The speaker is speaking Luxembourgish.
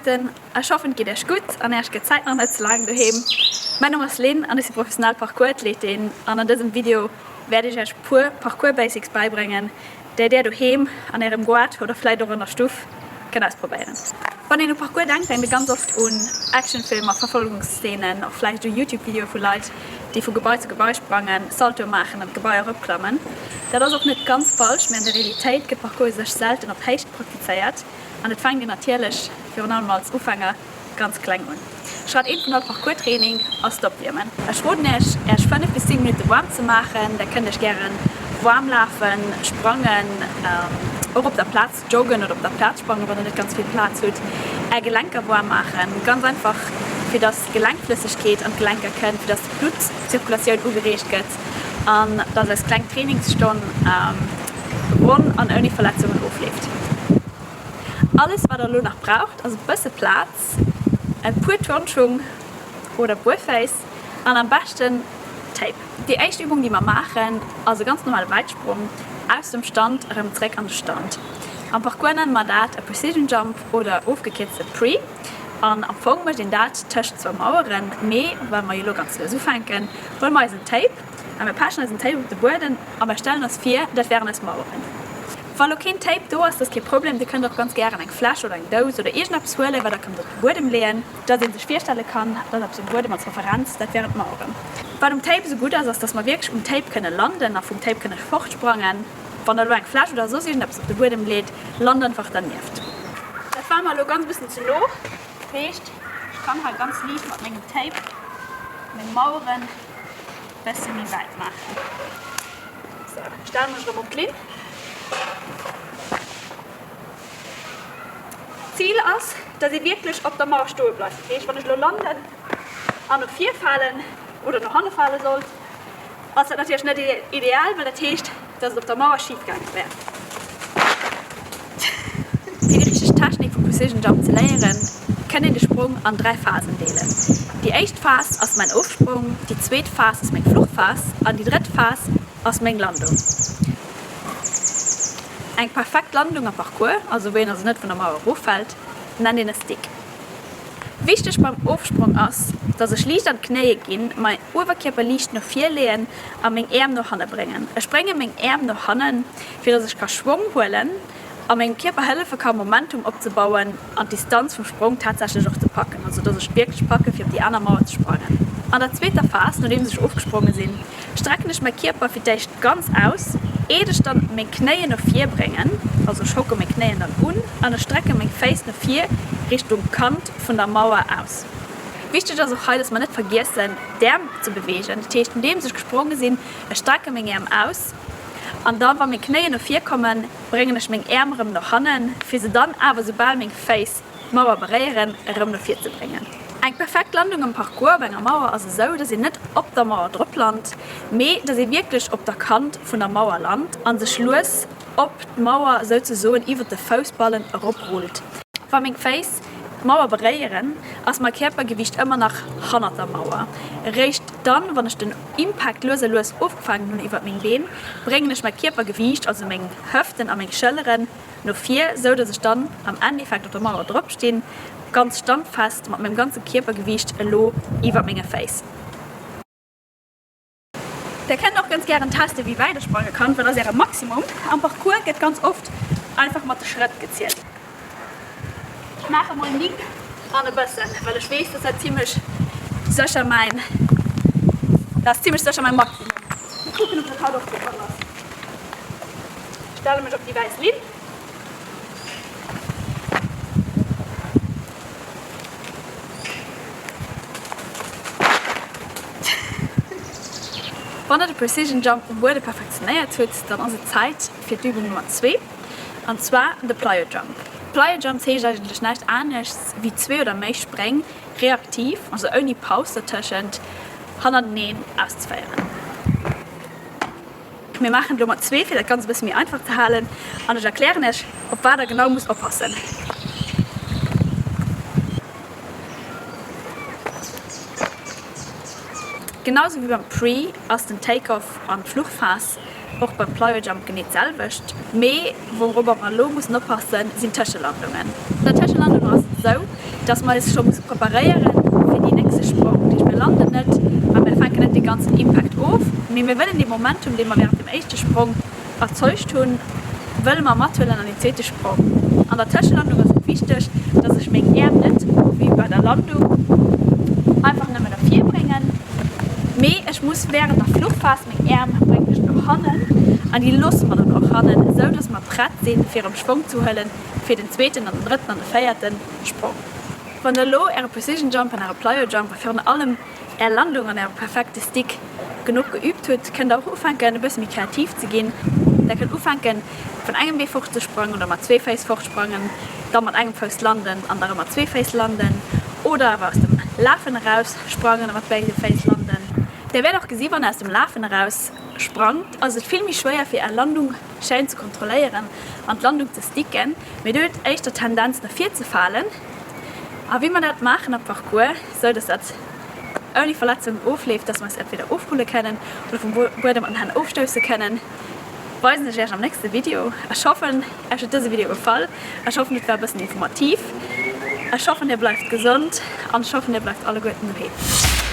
alleguerten, ech hoffen et geet iech gutt an iech gëtt d'Zäit nach net ze laang doheem. Mäin Numm ass Lynn an ech si professionell Parkour-Athletin an an dësem Video wäert ech iech puer Parkour-Basics bäibréngen, déi där doheem an ärem Goart oder vläit och an der Stuff kënnt ausprobéieren. Wann een u Parkour denkt, denkt ee ganz oft un Actionfilmer, Verfolgungsszenen, och vläicht u Youtube-Videoe vu Leit, déi vu Gebai zu Gebai sprangen, Saltoe maachen an d'Gebai eropklammen. Dat ass och net ganz falsch, mee an der Realitéit gëtt Parkour u sech selten op Héicht praktizéiert an et fänkt een natierlech, virun allem als Ufänger, ganz kleng un. Schratt eent vun all Parkour-Training ass d'Opwiermen. Ech roden Iech, Iech 5 bis 10 Minutte waarm ze maachen. Der kënnt Iech gären waarm lafen, sprangen, och op der Plaz joggen oder op der Plaz sprangen, wann der net ganz vill Plaz hutt. Är Gelenker waarm maachen, ganz einfach fir dass Gelenkflëssegkeet an d'Gelenker kënnt, fir dass d'Bluttzirkulatioun ugereegt gëtt an dass eis kleng Trainingsstonn ronn an ouni Verletzungen ofleeft. Alles wat der elo nach braucht ass e bësse Plaz, e puer Turnschung oder Buerféiss an am beschten Tape. Déi éischt Übung déi mer maachen ass e ganz normale Wäitsprong aus dem Stand erëm zréck an de Stand. Am Parcours nenne mer dat e Precision Jump oder ofgekierzt e Pre. An am Fong mécht een dat tëscht zwou Maueren, mee well mer jo elo ganz lues ufänken, huele mer eisen Tape a mir pechen eisen Tape op de Buedem a mer stellen eis vir, dat wären eis Maueren. Wa lo keen Tape do ass, dat ass kee Problem, dir kënnt och ganz gären eng Fläsch oder eng Dous oder iergendeppes huelen, wat der kënnt op de Buedem leeën, dass ee sech virstelle kann, dass eppes um Buedem als Referenz, dat wären d'Maueren. Wat um Tape esou gutt ass, ass, dass mer wierklech um Tape kënne landen a vum Tape kënne fortsprangen. Wann der elo eng Fläsch oder soss iergendeppes op de Buedem leet, lant einfach dernieft. Dat war mer elo ganz e bëssen ze no, dat heescht, ech kann hei ganz liicht mat mengem Tape meng Maueren e bësse méi wäit maachen. Sou, stellen mech erëm op d'Linn. D'Zil ass, dass ee wierklech op der Mauer stoe bleift. Dat heescht, wann ech elo landen an no vir falen oder no hanne fale sollt, ass dat natierlech net ideal, well dat heescht, dass et op der Mauer schif gaange wär. Fir déi richteg Technik vum Precision Jump ze léieren, kënnt een de Sprong an 3 Phasen deelen. Déi éischt Phas ass mäin Ofsprong, déi zweet Phas ass meng Fluchphas an déi drëtt Phas ass meng Landung. Eng perfekt Landung am Parcours, also wou een also net vun der Mauer eroffält, nennt een e Stick. Wichteg beim Ofsprong ass, dass ech liicht an d'Knéie ginn, mäin Uewerkierper liicht no vir leeën a meng Äerm no hanne bréngen. Ech brénge meng Äerm no hannen, fir dass ech ka Schwong huelen a mengem Kierper hëllefe ka Momentum opzebauen an d'Distanz vum Sprong tatsächlech och ze packen, also dass ech wierklech packe fir op déi aner Mauer ze sprangen. An der zweeter Phas, nodeems ech ofgespronge sinn, strecken ech mäi Kierper fir d'éischt ganz aus, eet ech dann meng Knéien no vir bréngen, also ech hocke meng Knéien dann un an ech strecke meng Féiss no vir Richtung Kant vun der Mauer aus. Wichteg ass och hei, dass mer net vergiessen d'Äerm ze beweegen, dat heescht nodeems ech gespronge sinn, ech strecke meng Äerm aus an dann wa meng Knéien no vir kommen, bréngen ech meng Äerm erëm no hannen, fir se dann awer soubal meng Féiss d'Mauer beréieren, erëm no vir ze bréngen. Eng perfekt Landung am Parcours op enger Mauer ass esou, dass een net op der Mauer drop lant, mee dass ee wierklech op der Kant vun der Mauer lant a sech lues op d'Mauer souzesoen iwwer de Foussballen eroprullt. Wa meng Féiss d'Mauer beréieren, ass mai Kierpergewiicht ëmmer nach hannert der Mauer. Eréischt dann, wann ech den Impact lues a lues ofgefaangen hunn iwwer meng Been, bréngen ech mai Kierpergewiicht, also meng Hëften a meng Schëlleren, no vir, sou dass ech dann am Endeffekt op der Mauer drop stinn, ganz standfest mat mengem ganze Kierpergewiicht elo iwwer menge Féiss. Der kennt och ganz gären testen wéi wäit der sprange kannt, wat ass äre Maximum? Am Parcours gëtt ganz oft einfach mat de Schrëtt gezielt. Ech maache mol 9 an e bëssen, well ech weess dass dat zimlech sécher mäin, dat ass zimlech sécher mäin Maximum. Mir kucken ob dat haut och de Fall ass. Stelle mech op déi wäiss Linn. Wann der de Precision Jump um Buede perfektionéiert hutt, dann ass et Zäit fir d'Übung Nummer zwee, an zwar de Plyo Jump. Plyo Jumps heescht eigentlech näischt aneschts wéi zwee oder méi Spréng reaktiv, also ouni Paus dertëschent, hannerteneen auszeféieren. Mir maachen et elo mat zwee, fir dat Ganzt e bësse méi einfach ze halen an ech erklären iech, op wat der genau musst oppassen. Genau sou wéi beim Pre ass den Take-Off an d'Fluchphas och beim Plyo Jump genee d'selwecht, mee wourobber mer elo mussen oppassen, sinn Tëschelandungen. Bei der Tëschelandung ass et esou, dass mer eis scho musse preparéieren fir déi nächste Sprong. Dat heescht, mir landen net a mir fänken net dee ganzen Impact of, mee mir wëllen dee Momentum, dee mer während dem éischte Sprong erzeugt hunn, wëlle mer mathuelen an deen zweete Sprong. An der Tëschelandung ass et wichteg, dass ech meng Äerm net wéi bei der Landung einfach nëmmen no vir bréngen, mee ech muss während der Fluchphas meng Äerm bréngen ech no hannen an déi loosse mer dann och hannen, esou dass mer prett sinn fir erëm Schwong ze huelen fir den zweeten an den drëtten an de véierte Sprong. Wann der elo äre Precision Jump an äre Plyo Jump a virun allem är Landung an äre perfekte Stick genuch geüübt hutt, kënnt der och ufänken e bësse méi kreativ ze ginn. Der kënnt ufänken vun engem Bee fortzesprangen oder mat zwee Féiss fortsprangen, da mat engem Fouss landen an da rëm mat zwee Féiss landen oder awer aus dem Lafen eraus sprangen a mat béide Féiss landen. Der wäert och gesi wann der aus dem Lafen eraus sprangt, ass et vill méi schwéier fir är Landung schéin ze kontrolléieren an d'Landung ze sticken, mee dir hutt éischter d'Tendenz no vir ze falen. A wéi mer dat maachen am Parcours, sou dass dat ouni Verletzungen ofleeft, dass mer eis entweder ofrulle kënnen oder vum Buedem an Hänn ofstousse kënnen, weisen ech iech am nächste Video. Ech hoffen iech huet dëse Video gefall, ech hoffen et war e bëssen informativ, ech hoffen dir bleift gesond an ech hoffen dir bleift alleguerten doheem.